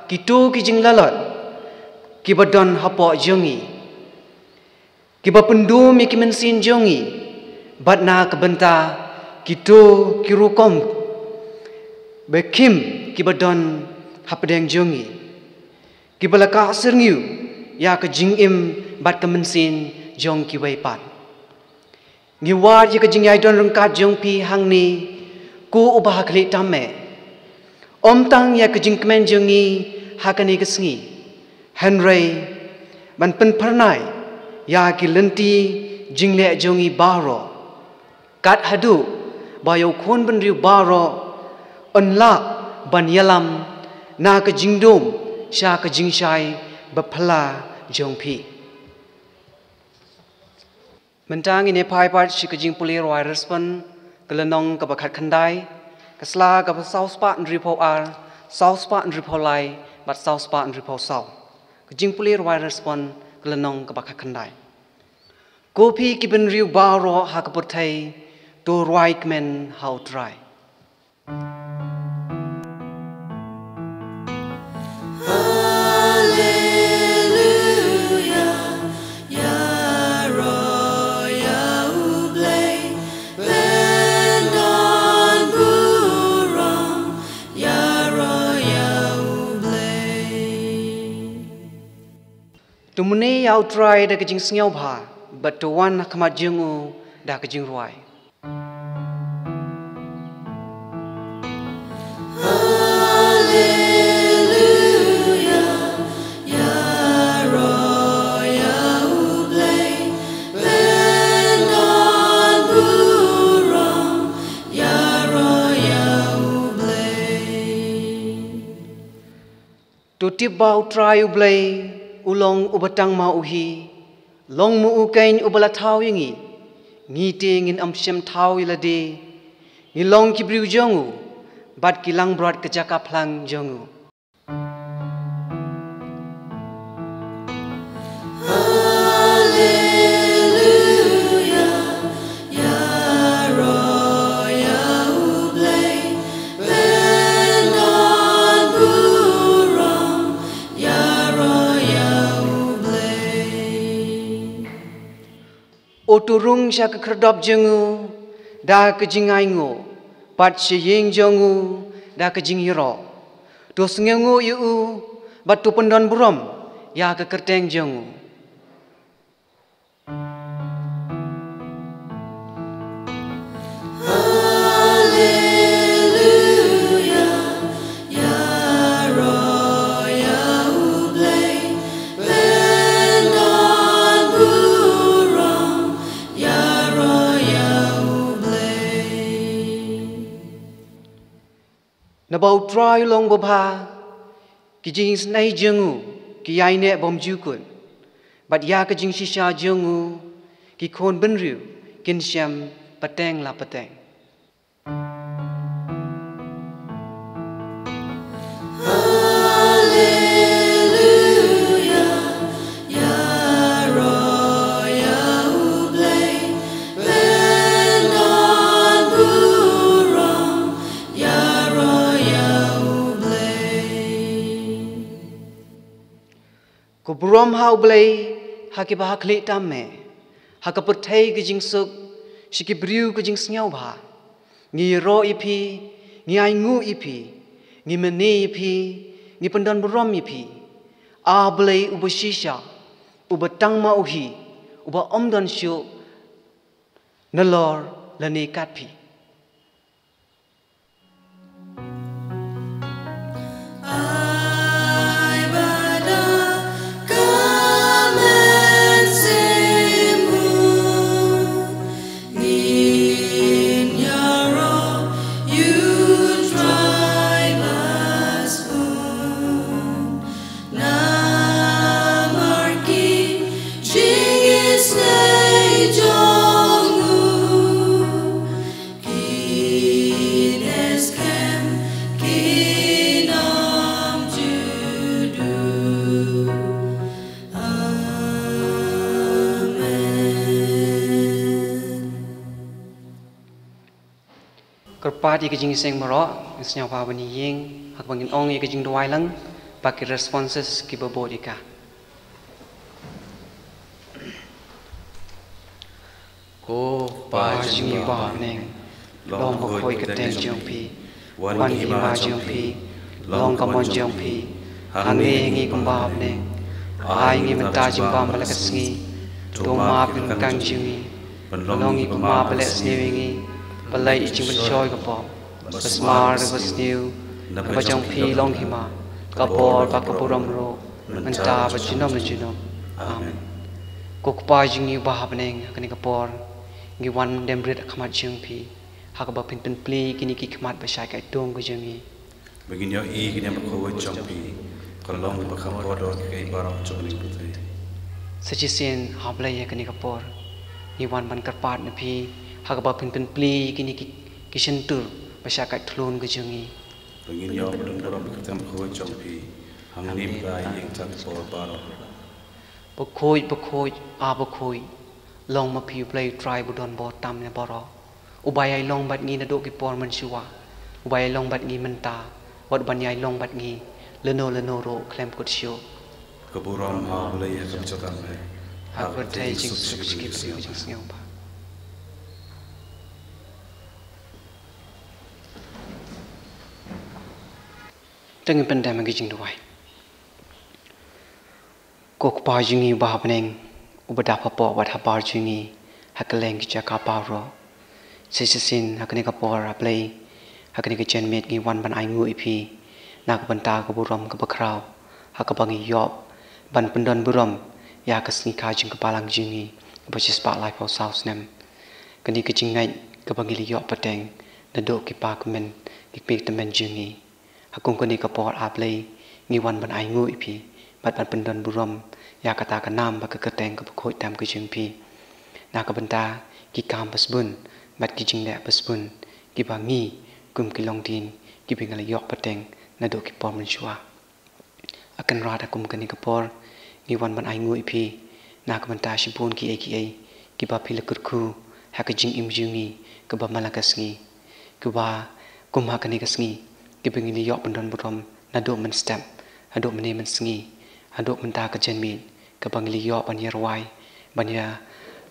kito ki jinglalot kiba don hapoh jong ngi, kiba pyndum ïa ki mynsiem jong ngi, bad na ka bynta kito ki rukom bakhim kiba don hapdeng jong ngi, kiba la kah syrngiew ïa ka jingim bad ka mynsiem jong kiwei pat. Ngi wad ïa ka jingïaidon ryngkat jong phi hangne, ko uba ha khlieh tam eh, ym tang ïa ka jingkmen jong ngi ha kane ka sngi, hynrei ban pynphyrnai ïa ki lynti jingleh jong ngi baroh, kat haduh ba ïa u khun bynriew baroh un lah ban ïalam na ka jingdum sha ka jingshai baphylla jong phi. Mynta ngin ïa phai pat sha ka jingpule rwai riewspah ka lynnong kaba khatkhyndai, ka sla kaba saw spah hynriewphew ar, saw spah hynriewphew lai, bad saw spah hynriewphew saw. Ka jingpule rwai riewspah ka lynnong kaba khatkhyndai. Ko phi ki bynriew baroh ha ka pyrthei, to rwai kmen ha U Trai. Haleluya, ïaroh ïa U Blei, pynban burom, ïaroh ïa U Blei. To mane ïa U Trai da ka jingsngewbha, bad to wan ha khmat jong u da ka jingrwai. Haleluya, ïaroh ïa U Blei, pynban burom, ïaroh ïa U Blei. To tip ba U Trai U Blei u long uba tang ma u hi, long ma u keiñ uba la thaw ïa ngi, ngi te ngin ym shym thaw ïa lade, ngi long ki briew jong u, bad ki langbrot ka jaka phlang jong u. Haleluya, ïaroh ïa U Blei, pynban burom, ïaroh ïa U Blei. O to rung sha ka khyrdop jong u da ka jingainguh, bad sha ïing jong u da ka jingïaroh. To sngewnguh ïa u, bad to pyndon burom ïa ka kyrteng jong u. Haleluya, ïaroh ïa U Blei, pynban burom, ïaroh ïa U Blei. Naba U Trai u long babha, ki jingisynei jong u ki ïaineh bymjukut, bad ïa ka jingshisha jong u ki khun bynriew kin shem pateng la pateng. Haleluya, ïaroh ïa U Blei, pynban burom, ïaroh ïa U Blei. Burom ha U Blei ha kiba ha khlieh tam eh, ha ka pyrthei ka jingsuk, sha ki briew ka jingsngewbha. Ngi ïaroh ïa phi, ngi ainguh ïa phi, ngi mane ïa phi, ngi pyndon burom ïa phi. A Blei uba shisha, uba tang ma u hi, uba ym don shuh nalor lane kat phi. Kyrpad ïa ka jingseng baroh, ngi sngewbha ban ïeng, ha kaba ngin ong ïa ka jingduwai lang, bad ki responses kiba bud ïa ka. Ko Pa jong ngi ba ha bneng, long bakhuid ka kyrteng jong phi, wan ka hima jong phi, long ka mon jong phi, hangne ha ngi kumba ha bneng. Ai ngi mynta jingbam ba la ka sngi, to map ïa ka ryngkang jong ngi, pynlong ngi kumba ba leh sniew ïa ngi, ba leh ïa ka jingpynshoi ka pop, ba sumar ïa ka sniew, naba jong phi long hima, ka bor bad ka burom ruh, mynta bad junom la junom. Amen. Ko Kpa jong ngi uba ha bneng, ha kane ka por ngi wan dem rit ha khmat jong phi, ha kaba phin pynplie ïa kine ki khmat ba shai kaitung ka jong ngi. Ba ngin ïohi ïa kine ki khmat jong phi, ka long ba kham kordor ïa kiei kiei baroh jong ngi. Sa shisien ha Blei ha kane ka por ngi wan ban kyrpad na phi, ha kaba phin pynplie ïa kine ki, ki shyntur ba shai kaitung ka jong ngi. Ba ngin ïoh ban don burom ïa ka kyrteng bakhuid jong phi, hangne mynta ïa ka por baroh. Bakhuid, bakhuid, a bakhuid, long ma phi U Blei U Trai uba don bor tam ne baroh. Uba ïai long bad ngi naduh ki por mynshuwa, uba ïai long bad ngi mynta, bad uban ïai long bad ngi lano lano ruh khlem kut shuh. Ka burom ha U Blei ha ka bynta jong ngi, ha ka pyrthei jingsuk sha ki briew ka jingsngewbha. To ngin pyndem ha ka jingduwai. Ko Kpa jong ngi uba ha bneng, uba dap hapoh bad habar jong ngi ha kylleng ki jaka baroh. Sa shisien ha kane ka por, A Blei, ha kane ka janmiet ngi wan ban ainguh ïa phi na ka bynta ka burom kaba khraw ha kaba ngi ïoh ban pyndon burom ïa ka sngi kha jong ka Balang jong ngi kaba shispah laiphew saw snem. Kane ka jingngeit kaba ngi la ïoh pateng naduh ki kpa kmen, ki kmie tymmen jong ngi. Ha kum kane ka por, A Blei, ngi wan ban ainguh ïa phi bad ban pyndon burom ïa kata ka nam bad ka kyrteng kaba khuid tam ka jong phi, na ka bynta ki kam ba sbun bad ki jingleh ba sbun kiba ngi kum ki longdien kiba ngi la ïoh pateng naduh ki por mynshuwa. A Kynrad, ha kum kane ka por ngi wan ban ainguh ïa phi na ka bynta shibun kiei kiei kiba phi la kyrkhu ha ka jingim jong ngi kaba man la ka sngi. Kiba kum ha kane ka sngi, kiba ngi la ïoh pyndon burom naduh mynstep haduh mynne mynsngi, haduh mynta ka janmiet, kaba ngi la ïoh ban ïa rwai, ban ïa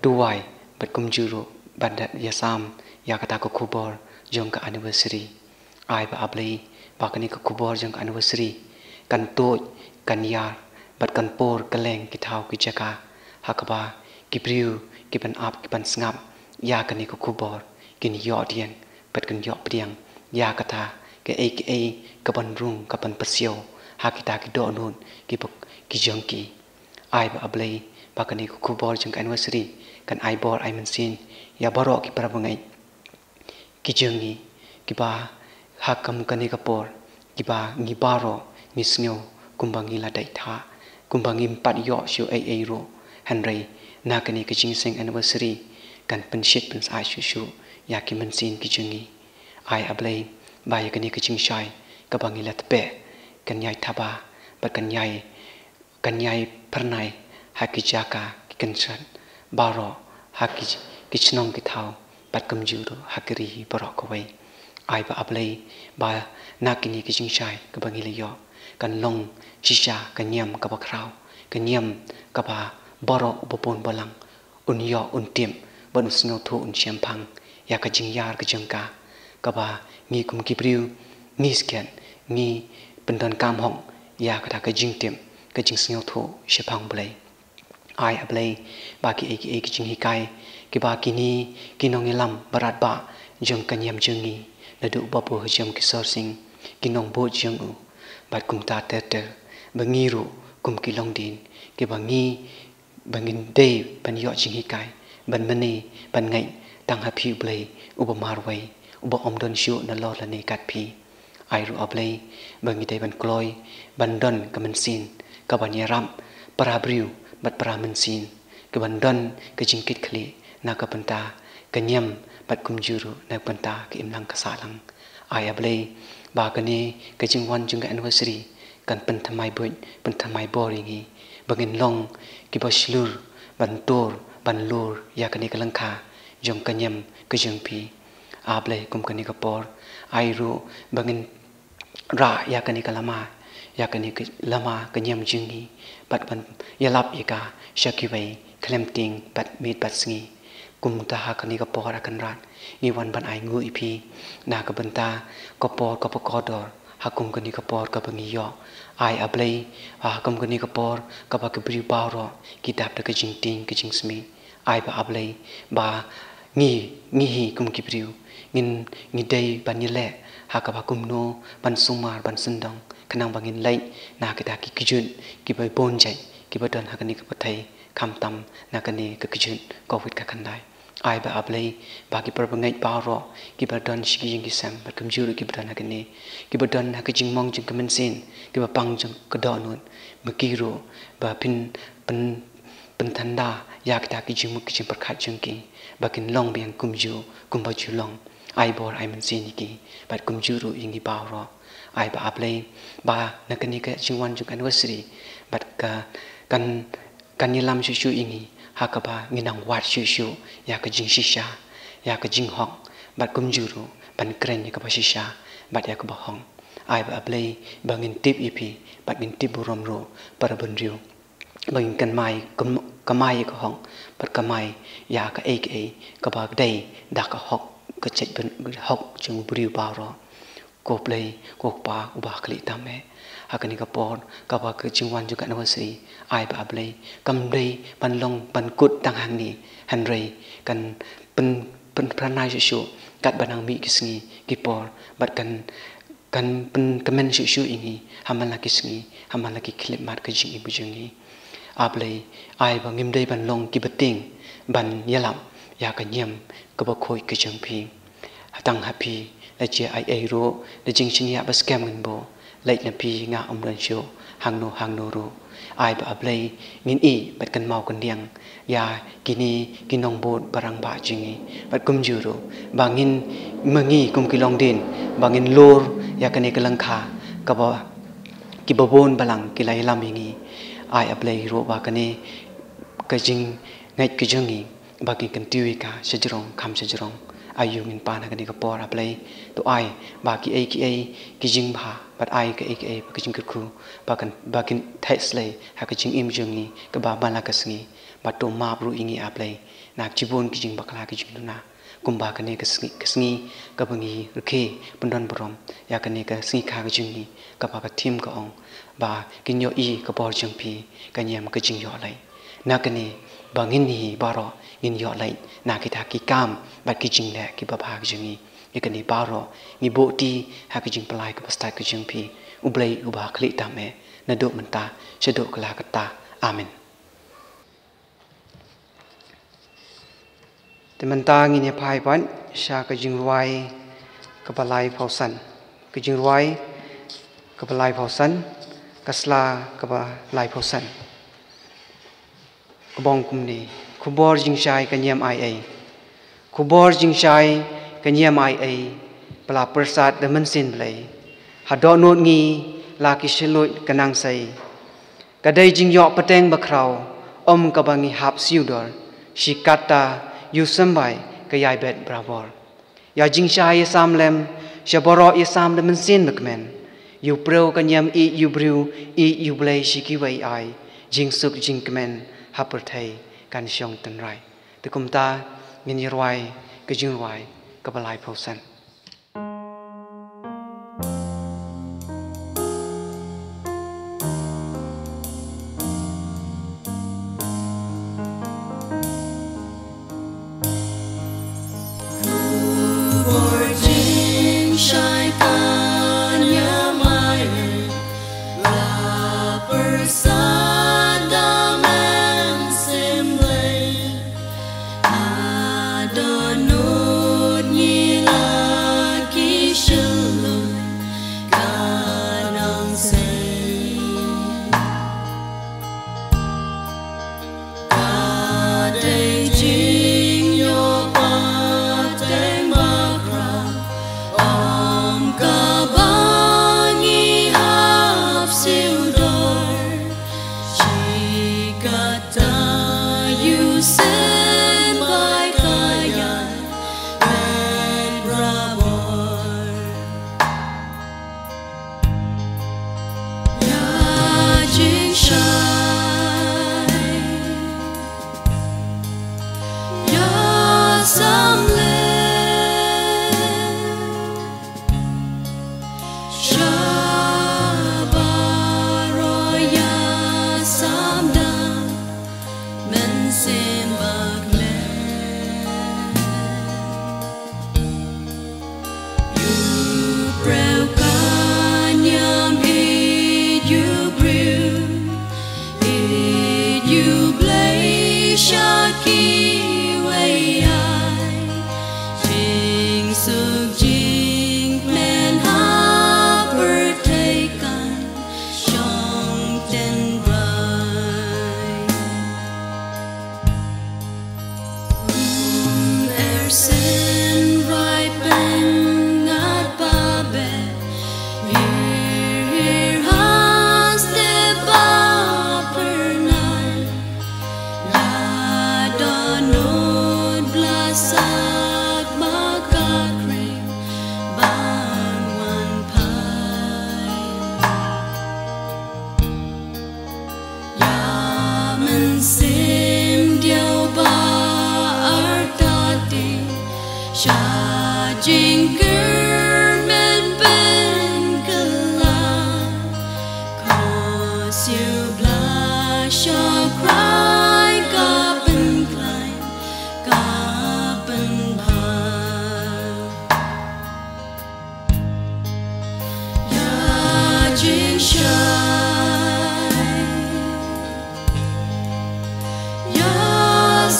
duwai bad kumjuh ruh ban da ïasam ïa kata ka khubor jong ka anniversary. Ai ba, A Blei, ba kane ka khubor jong ka anniversary kan tuid, kan ïar bad kan pur kylleng ki thaw ki jaka, ha kaba ki briew kiban ap kiban sngap ïa kane ka khubor kin ïoh dieng bad kin ïoh pdiang ïa kata kaei kaei kaban rung kaban pyrshiew ha kita ki dohnud kiba ki jong ki. Ai ba, A Blei, ba kane ka khubor jong ka anniversary kan ai bor ai mynsiem ïa baroh ki para bangeit ki jong ngi, kiba ha kum kane ka por, kiba ngi baroh ngi sngew kumba ngi la dei thah, kumba ngim pat ïoh shuh ei ei ruh. Hynrei na kane ka jingïaseng anniversary kan pynshit pynsyaid shuh shuh ïa ki mynsiem ki jong ngi. Ai, A Blei, ba ïa kane ka jingshai kaba ngi la tbeh kan ïai thaba bad kan ïai kan ïai phyrnai ha ki jaka ki kynshad baroh, ha ki, ki shnong ki thaw bad kumjuh ruh ha ki ri baroh kawei. Ai ba, A Blei, ba na kine ki jingshai kaba ngi la ïoh kan long shisha ka niam kaba khraw, ka niam kaba baroh uba bun balang un ïoh, un tip bad un sngewthuh, un shemphang ïa ka jingïar ka jong ka, kaba ngi kum ki briew ngi skhem ngi pyndonkam hok ïa kata ka jingtip, ka jingsngewthuh shaphang Blei. Ai A Blei ba kiei kiei ki jinghikai kiba kine ki nongïalam barat ba jong ka niam jong ngi, naduh ba bun ha jong ki sor sing, ki nongbud jong u, bad kumta ter ter, ba ngi ruh kum ki longdien kiba ngi, ba ngin dei ban ïoh jinghikai, ban mane, ban ngeit tang ha phi U Blei uba marwei, uba ym don shuh nalor lane kat phi. Ai ruh A Blei ba ngi dei ban kloi ban don ka mynsiem kaban ïarap para briew bad para mynsiem, kaban don ka jingkitkhlieh na ka bynta ka niam bad kumjuh ruh na ka bynta ka imlang ka sahlang. Ai A Blei ba kane ka jingwan jong ka anniversary kan pynthymmai buit, pynthymmai bor ïa ngi, ba ngin long kiba shlur ban tur, ban lur ïa kane ka lyngkha jong ka niam ka jong phi. A Blei, kum kane ka por, ai ruh ba ngin rah ïa kane ka lama, ïa kane ka lama ka niam jong ngi, bad ban ïalap ïa ka sha kiwei khlem tieng bad miet bad sngi. Kumta ha kane ka por, A Kynrad, ngi wan ban ai nguh ïa phi na ka bynta ka por kaba kordor, ha kum kane ka por kaba ngi ïoh. Ai A Blei, ha kum kane ka por kaba ki briew baroh ki dap da ka jingtieng ka jingsmit. Ai ba A Blei ba ngi, ngi hi kum ki briew, ngin, ngi dei ban ïaleh ha kaba kumno ban sumar, ban sngewdon, khnang ba ngin leit na kita ki kjut kiba bun jait kiba don ha kane ka pyrthei, khamtam na kane ka kjut Covid ka khyndai. Ai ba A Blei ba ki para bangeit baroh kiba don sha ki ïing ki sem, bad kumjuh ruh kiba don ha kane, kiba don ha ka jingmong jong ka mynsiem, kiba pang jong ka dohnud, ma ki ruh ba phin pyn, pynthanda ïa kita ki jingmut ki jingpyrkhat jong ki, ba kin long biang kumjuh kumba ju long. Ai bor ai mynsiem ïa ki bad kumjuh ruh ïa ngi baroh. Ai ba A Blei ba na kane ka jingwan jong ka anniversary bad ka, kan, kan ïalam shuh shuh ïa ngi ha kaba ngin nang wad shuh shuh ïa ka jingshisha, ïa ka jinghok, bad kumjuh ruh ban kren ïa kaba shisha bad ïa kaba hok. Ai ba A Blei ba ngin tip ïa phi bad ngin tip burom ruh para bynriew, ba ngin kynmaw, kynm-, kynmaw ïa ka hok bad kynmaw ïa kaei kaei kaba dei da ka hok, ka jait byn, hok jong u briew baroh. Ko Blei, ko Kpa uba ha khlieh tam eh, ha kane ka por kaba ka jingwan jong ka anniversary, ai ba A Blei kam dei ban long ban kut tang hangne, hynrei kan pyn, pynphyrnai shuh shuh katba nang mih ki sngi ki por, bad kan, kan pynkmen shuh shuh ïa ngi ha man la ki sngi, ha man la ki khyllipmat ka jingim ka jong ngi. A Blei, ai ba ngim dei ban long kiba tieng ban ïalap ïa ka niam kaba khuid ka jong phi. Tang ha phi la jia ei ei ruh, la jingshaniah ba skhem ngin buh, leit na phi nga ym don shuh hangno hangno ruh. Ai ba A Blei ngin ïeh bad kynmaw kyndiang ïa kine ki nongbud ba rangbah jong ngi, bad kumjuh ruh ba ngin, ma ngi kum ki longdien, ba ngin lur ïa kane ka lyngkha kaba kiba bun balang ki la ïalam ïa ngi. Ai A Blei ruh ba kane ka jingngeit ka jong ngi ba kin kyntiew ïa ka shajrong kham shajrong. Aïu ngin pan ha kane ka por A Blei, to ai ba kiei kiei ki jingbha bad ai kiei kiei ba ki jingkyrkhu ba kan, ba kin thait slei ha ka jingim jong ngi kaba man la ka sngi. Bad to map ruh ïa ngi A Blei na shibun ki jingbakla ki jingduna, kumba kane ka sngi, ka sngi kaba ngi rkhie pyndon burom ïa kane ka sngi kha ka jong ngi, kaba ka thim ka ong ba kin ïohi ka bor jong phi, ka niam ka jingïohleit. Na kane ba ngin hi baroh ngin ïohleit na kita ki kam bad ki jingleh kiba bha ka jong ngi. Ïa kane baroh ngi buh ti ha ka jingpyllait kaba stad ka jong phi, U Blei uba ha khlieh tam eh, naduh mynta shaduh kylla katta. Amen. Te mynta ngin ïa phai pat sha ka jingrwai kaba laiphew san. Ka jingrwai kaba laiphew san, ka sla kaba laiphew san. Ka ong kumne: Khubor jingshai ka niam ai ei. Khubor jingshai ka niam ai ei, ba la pyrsad da mynsiem Blei. Ha dohnud ngi la ki shylluid ka nang sei. Ka dei jingïoh pateng ba khraw, ym kaba ngi hap siew dor, shi katta ïa u symbai ka ïai bet barabor. Ïa jingshai ïa sam lem, sha baroh ïa sam da mynsiem ba kmen. Ïa u briew ka niam ïeit ïa u briew, ïeit ïa u Blei shi kiwei ai. Jingsuk jingkmen ha pyrthei kan shong tynrai. Te kumta ngin ïa rwai ka jingrwai kaba laiphew san. Khubor jingshai kan ïa mai la pyrshah da Mynsiem Blei. Ka dohnud ngi la ki shlur ka nang sei. Ka dei jingïoh pateng bakhraw, ym kaba ngi hap siew dor. Shi katta ïoh symbai ka ïaid beit barabor. Ïa jingshai, ïa samla, sha baroh ïa sam da Mynsiem Bakhuid. Ïa u briew kan ïam ïeit ïa u briew, ïeit ïa u Blei sha kiwei ai. Jingsuk jingkmen ha pyrthei kan shong tynrai. Kum er sien rai pyngngad ba beh, hir hir hastep ba phyrnai. La dohnud ba la sak ba ka khring ban wan phai. Ïa mynsiem diaw ba artatien sha jingkyrmen pynkylla. Ko siew bla sha Khrist ka pynkhlaiñ, ka pynbha. Ïa jingshai, ïa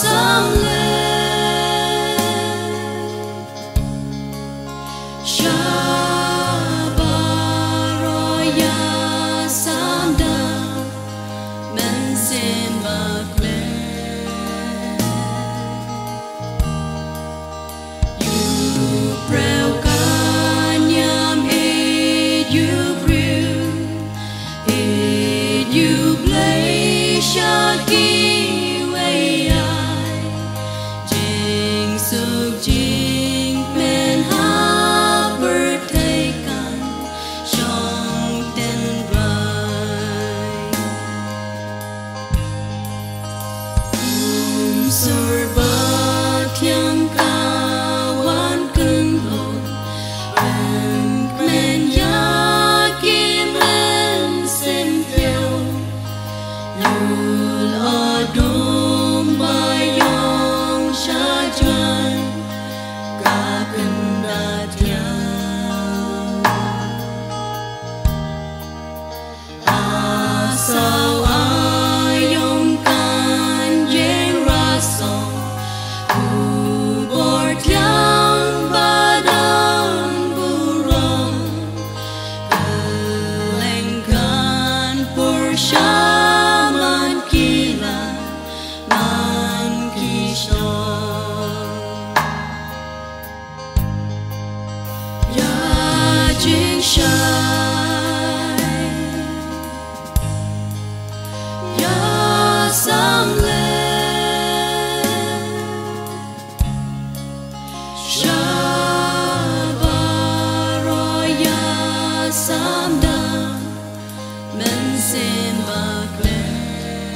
samla, sha baroh ïa sam da Mynsiem Bakhuid. Ïa u briew kan ïam ïeit ïa u briew, ïeit ïa u Blei sha kiwei ai. Jingsuk jingkmen ha pyrthei kan shong tynrai. Kum sur ba thiang ka wan kynhun, pynkmen ïa ki mynsiem phyllaw. Lut adum ba ïong sha jngai ka kynda thiang. A saw a ïong kan ïeng rasong, khubor thiang ba dang burom. Kylleng kan pyrshah man ki la, man ki shong. Ïa jingshai, ïa samla, sha baroh ïa sam da Mynsiem Bakhuid.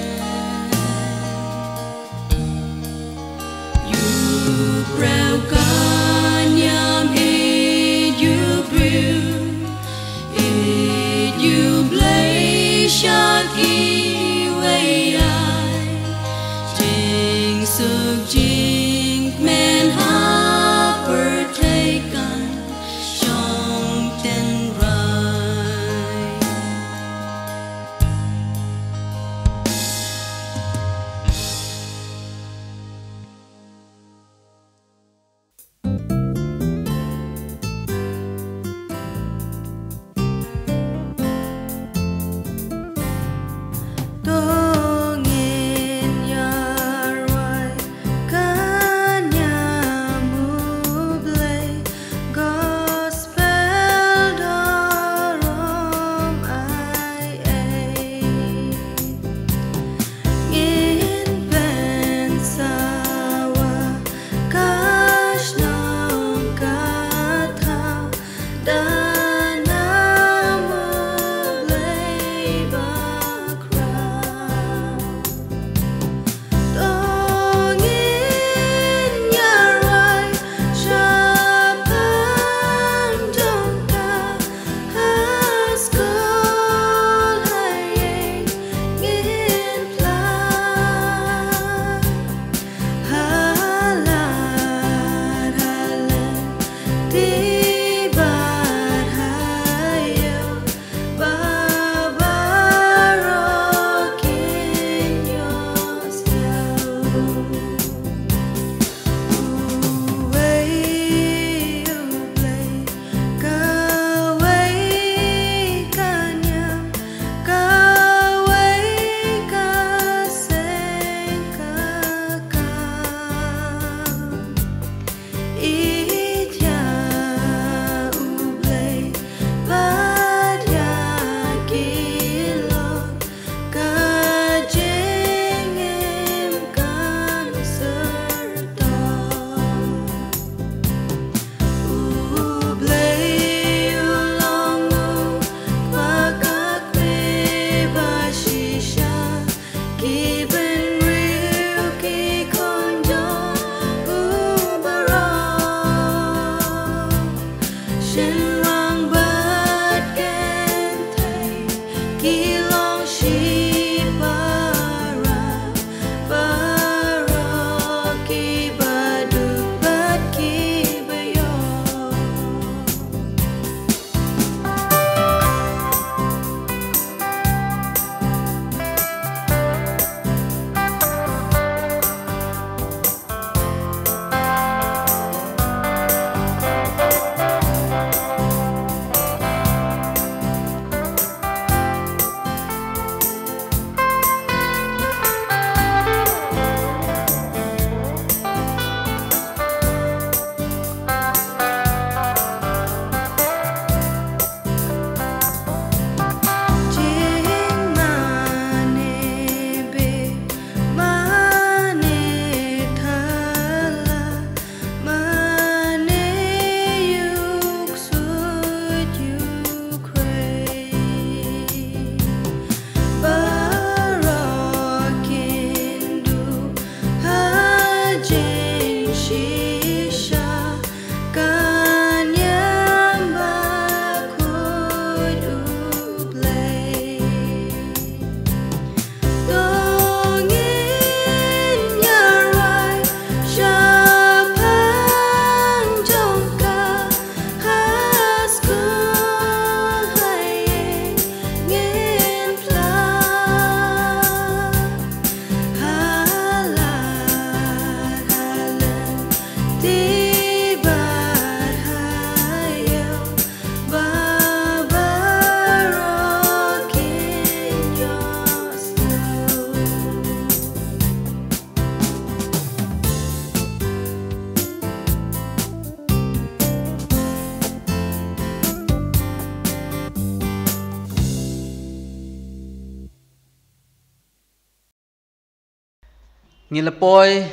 Ngi la poi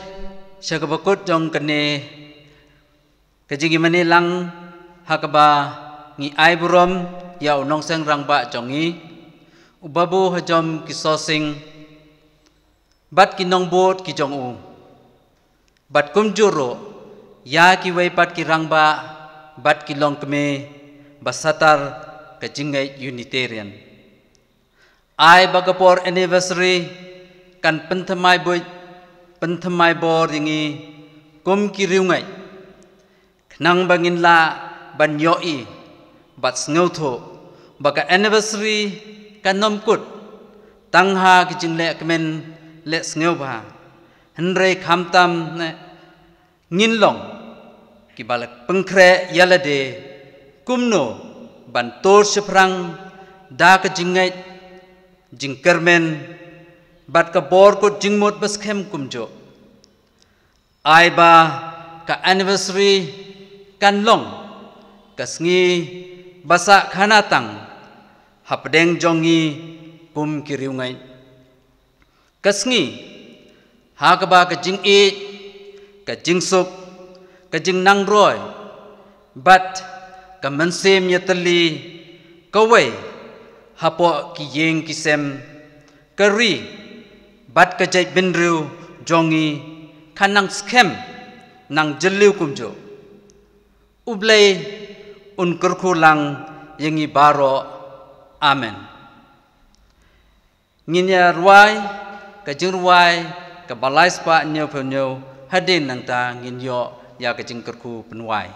sha kaba kut jong kane ka jingïamane lang, ha kaba ngi ai burom ïa u nongseng rangbah jong ngi, u Babu Hajom Kisosing, bad ki nongbud ki jong u. Bad kumjuh ruh ïa kiwei pat ki rangbah bad ki longkmie ba shatar ka jingngeit Unitarian. Ai ba ka por anniversary kan pynthymmai buit, pynthymmai bor ïa ngi kum ki riewngeit. Khnang ba ngin lah ban ïohi bad sngewthuh ba ka anniversary kan ym kut tang ha ki jingleh kmen leh sngewbha. Hynrei khamtam ne ngin long kiba la pynkhreh ïa lade kumno ban tur shaphrang da ka jingngeit, jingkyrmen bad ka bor kut jingmut ba skhem kumjuh. Ai ba ka anniversary kan long ka sngi ba sah khana tang hapdeng jong ngi kum ki riewngeit. Ka sngi ha kaba ka jingïeit, ka jingsuk, ka jingnangroi bad ka mynsiem ïatylli kawei hapoh ki ïing ki sem, ka ri bad ka jaitbynriew jong ngi kan nang skhem, nang jylliew kumjuh. U Blei un kyrkhu lang ïa ngi baroh. Amen. Ngin ïa rwai ka jingrwai kaba lai spah hynñiewphew hynñiew, hadien nangta ngin ïoh ïa ka jingkyrkhu pynwai.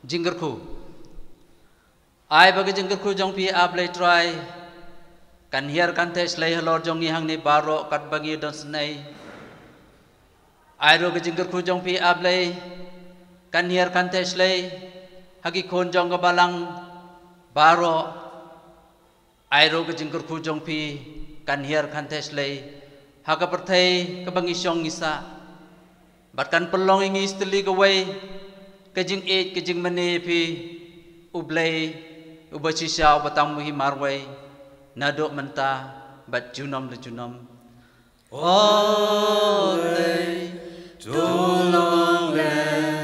Jingkyrkhu. Ai ba ka jingkyrkhu jong phi, A Blei Trai, kan hiar kan theh shlei halor jong ngi hangne baroh katba ngi don synei. Ai ruh ka jingkyrkhu jong phi, A Blei, kan hiar kan theh shlei ha ki khun jong ka balang baroh. Ai ruh ka jingkyrkhu jong phi kan hiar kan theh shlei ha ka pyrthei kaba ngi shong ngi sah. Bad kan pynlong ïa ngi sha tylli kawei ka jingïeit ka jingmane ïa phi, U Blei uba shisha uba tang muhi marwei, naduh mynta bad junom la junom. Amen. To long leh